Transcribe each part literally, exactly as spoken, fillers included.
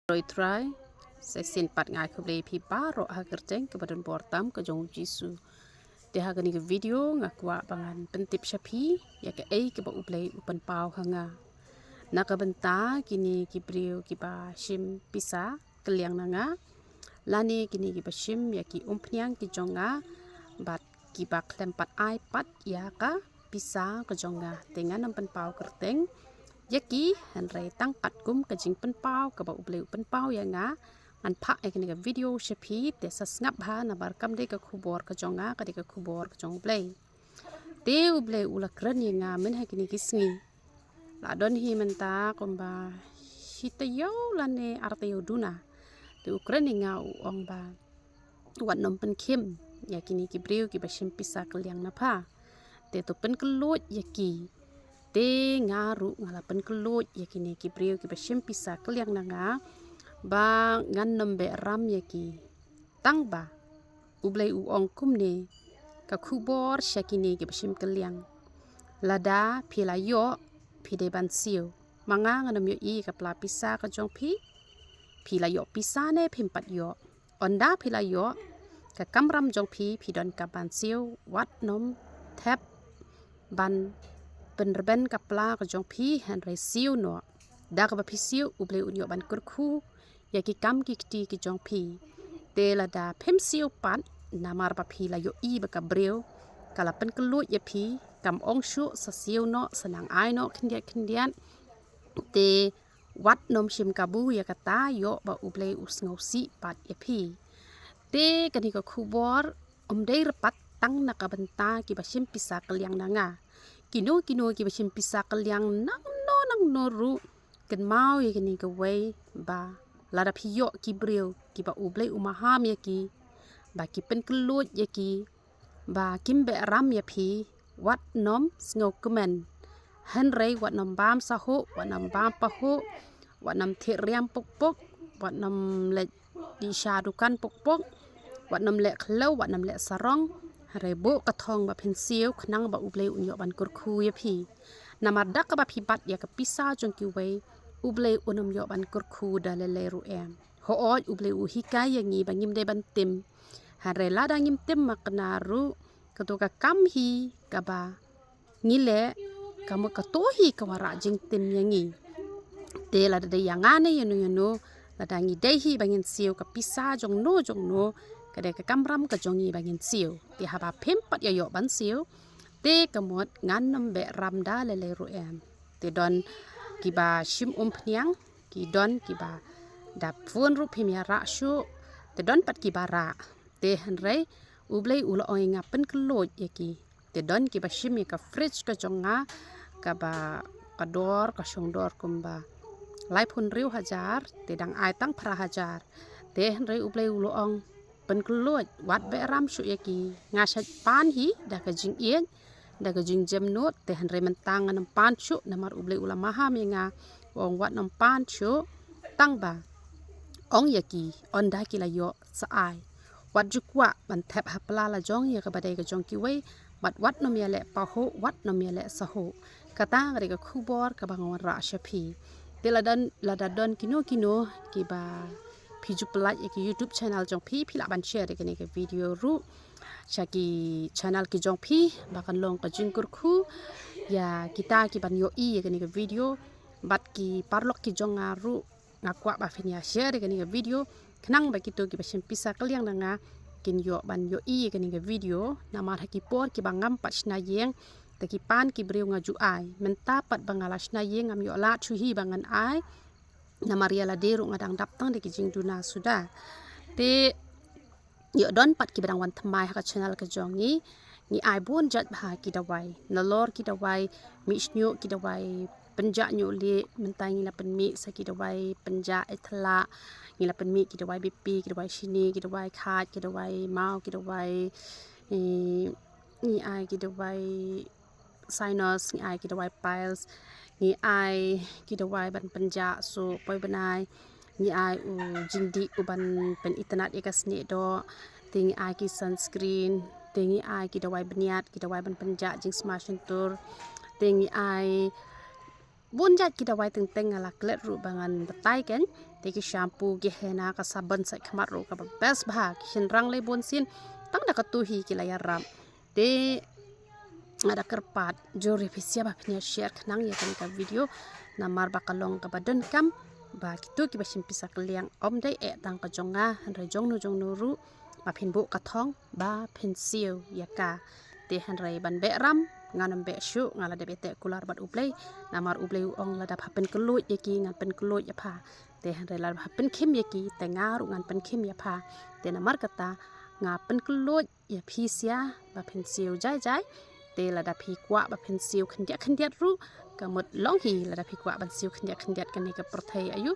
Roi Trai, sa shisien pat nga ai khublei phi baroh ha ka kyrteng kaba don bor tam ka jong u Jisu. Te ha kane ka video nga kwah ba ngan pyntip sha phi ïa kaei kaba U Blei u pynpaw ha nga. Na ka bynta kine ki briew kiba shim pisa kylliang na nga, lane kine kiba shim ïa ki umphniang ki jong nga, bad kiba khlem pat ai pat ïa ka pisa ka jong nga, te ngan ym pynpaw kyrteng ïa ki, hynrei tang katkum ka jingpynpaw kaba U Blei u pynpaw ïa nga, ngan phah ïa kane ka video sha phi. Te sa sngap bha, namar kam dei ka khubor ka jong nga, ka dei ka khubor ka jong U Blei. Te U Blei u la kren ïa nga mynha kine ki sngi. La don hi mynta kumba shi taïew lane ar taïew duna. Te u kren ïa nga, u ong ba wat nym pynkhim ïa kine ki briew kiba shim pisa kylliang na pha. Te to pynkylluid ïa ki. Te nga ruh nga la pynkylluid ïa kine ki briew kiba shim pisa kylliang na nga, ba ngan nym beh ram ïa ki. Tang ba U Blei u ong kumne, ka khubor sha kine kiba shim kylliang: lada phi la ïoh, phi dei ban siew. Ma nga ngan ym ïohi ka pla pisa ka jong phi. Phi la ïoh pisa ne phim pat ïoh? Ynda phi la ïoh, ka kamram jong phi, phi donkam ban siew. Wat nym thep ban pynrben ka pla ka jong phi, hynrei siew noh. Da kaba phi siew, U Blei un ïoh ban kyrkhu ïa ki kam ki kti ki jong phi. Te lada phim siew pat, namar ba phi la ïohi ba ka briew ka la pynkylluid ïa phi, kam ong shuh sa siew noh, sa nang ai noh khyndiat khyndiat. Te wat nym shim kabu ïa kata, ïoh ba U Blei u sngewsih pat ïa phi. Te kane ka khubor ym dei rypat tang na ka bynta kiba shim pisa kylliang na nga. Kino kino kiba shim pisa kylliang nangno nangno ruh, kynmaw ïa kane kawei, ba lada phi ïoh ki briew kiba U Blei u maham ïa ki, ba ki pynkylluid ïa ki, ba kim beh ram ïa phi, wat nym sngewkmen. Hynrei wat nym bam sahuh, wat nym bam pahuh, wat nym thied riam puk puk, wat nym leit dih sha dukan puk puk, wat nym leh khlaw, wat nym leh sarong. Hynrei buh ka thong ba phin siew, khnang ba U Blei un ïoh ban kyrkhu ïa phi. Namar da kaba phi bat ïa ka pisa jong kiwei, U Blei un ym ïoh ban kyrkhu da lei lei ruh em. Hooid, U Blei u hikai ïa ngi ba ngim dei ban tim. Hynrei lada ngim tim makna ruh, kato ka kam hi kaba ngi leh, ka mut kato hi ka wanrah jingtim ïa ngi. Te lada dei ïa nga ne ïano ïano, lada ngi dei hi ba ngin siew ka pisa jongno jongno, ka dei ka kamram ka jong ngi ba ngin siew. Te haba phim pat ïa ïoh ban siew, te ka mut ngan nym beh ram da lei lei ruh em. Te don kiba shim umphniang, ki don kiba da phone ruh phim ïa rah shuh, te don pat kiba rah. Te hynrei U Blei u la ong ïa nga pynkylluid ïa ki. Te don kiba shim ïa ka fridge ka jong nga, kaba ka dor, ka shong dor kumba laiphew hynriew hajar, te dang ai tang phra hajar. Te hynrei U Blei u la ong pynkylluid, wat beh ram shuh ïa ki. Nga shait pan hi da ka jingïeit, da ka jingjemnud, te hynrei mynta ngan ym pan shuh, namar U Blei u la maham ïa nga, u ong wat nym pan shuh, tang ba ong ïa ki, ynda ki la ïoh sa ai. Wat ju kwah ban thep ha pla la jong ïa kaba dei ka jong kiwei, bad wat nym ïaleh pahuh, wat nym ïaleh sahuh. Kata ka dei ka khubor kaba nga wanrah sha phi. Te lada don, lada don kino kino kiba phi ju pyllait ïa ka YouTube channel jong phi, phi lah ban share ïa kane ka video ruh sha ki channel ki jong phi, ba kan long ka jingkyrkhu ïa kita kiban ïohi ïa kane ka video. Bad ki paralok ki jong nga ruh, nga kwah ba phin ïa share ïa kane ka video, khnang ba kito kiba shim pisa kylliang na nga kin ïoh ban ïohi ïa kane ka video. Namar ha ki por kiba ngam pat shna ïing, te ki pan ki briew nga ju ai. Mynta pat ba nga la shna ïing, ngam ïoh lad shuh hi ba ngan ai, namar ïa lade ruh nga dang dap tang da ki jingduna suda. Te ïoh don pat kiba dang wan thymmai ha ka channel ka jong ngi. Ngi ai bun jait bha ki dawai. Nalor ki dawai mih shñiuh, ki dawai pynjah ñiuh lieh, mynta ngi la pynmih sa ki dawai pynjah eit thlak, ngi la pynmih ki dawai B P, ki dawai shini, ki dawai khaj, ki dawai maw, ki dawai, eh, ngi ai ki dawai sinus, ngi ai ki dawai piles, ngi ai ki dawai ban pynjah suh poi bnai, ngi ai u jingdih uban pynitynnad ïa ka snieh doh, te ngi ai ki sunscreen, te ngi ai ki dawai bniat, ki dawai ban pynjah jingsma shyntur, te ngi ai Bun jait ki dawai teng teng nga la klet ruh ba ngan batai kein. Te ki shampoo, ki henna, ka sabon sait khmat ruh kaba best bha, ki shynrang lei bun sien. Tang da katu hi ki la ïarap. Te nga da kyrpad jur ïa phi sha ba phin ïa share khnang ïa kane ka video. Namar ba ka long kaba donkam ba kitu kiba shim pisa kylliang ym dei eh tang ka jong nga, hynrei jong no jong no ruh ba phin buh ka thong ba phin siew ïa ka. Te hynrei ban beh ram ngan ym beh shuh, nga la dep ïateh kular bad U Blei. Namar U Blei u ong lada pha pynkylluid ïa ki ngan pynkylluid ïa pha. Te hynrei lada pha pynkhim ïa ki te nga ruh ngan pynkhim ïa pha. Te namar kata nga pynkylluid ïa phi sha ba phin siew jai jai. Te lada phi kwah ba phin siew khyndiat khyndiat ruh, ka mut long hi lada phi kwah ban siew khyndiat khyndiat. Kane ka pyrthei aïu,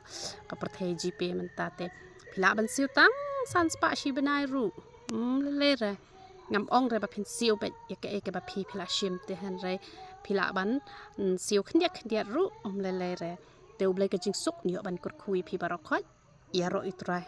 ka pyrthei G P A mynta. Te phi lah ban siew tang san spah shi bnai ruh, ym lei lei re. Ngam ong re ba phin siew beit ïa kaei kaba phi phi la shim, te hynrei phi lah ban, mm, siew khyndiat khyndiat ruh, ym lei lei re. Te U Blei ka jingsuk un ïoh ban kyrkhu ïa phi baroh khoit. Ïaroh ïa U Trai.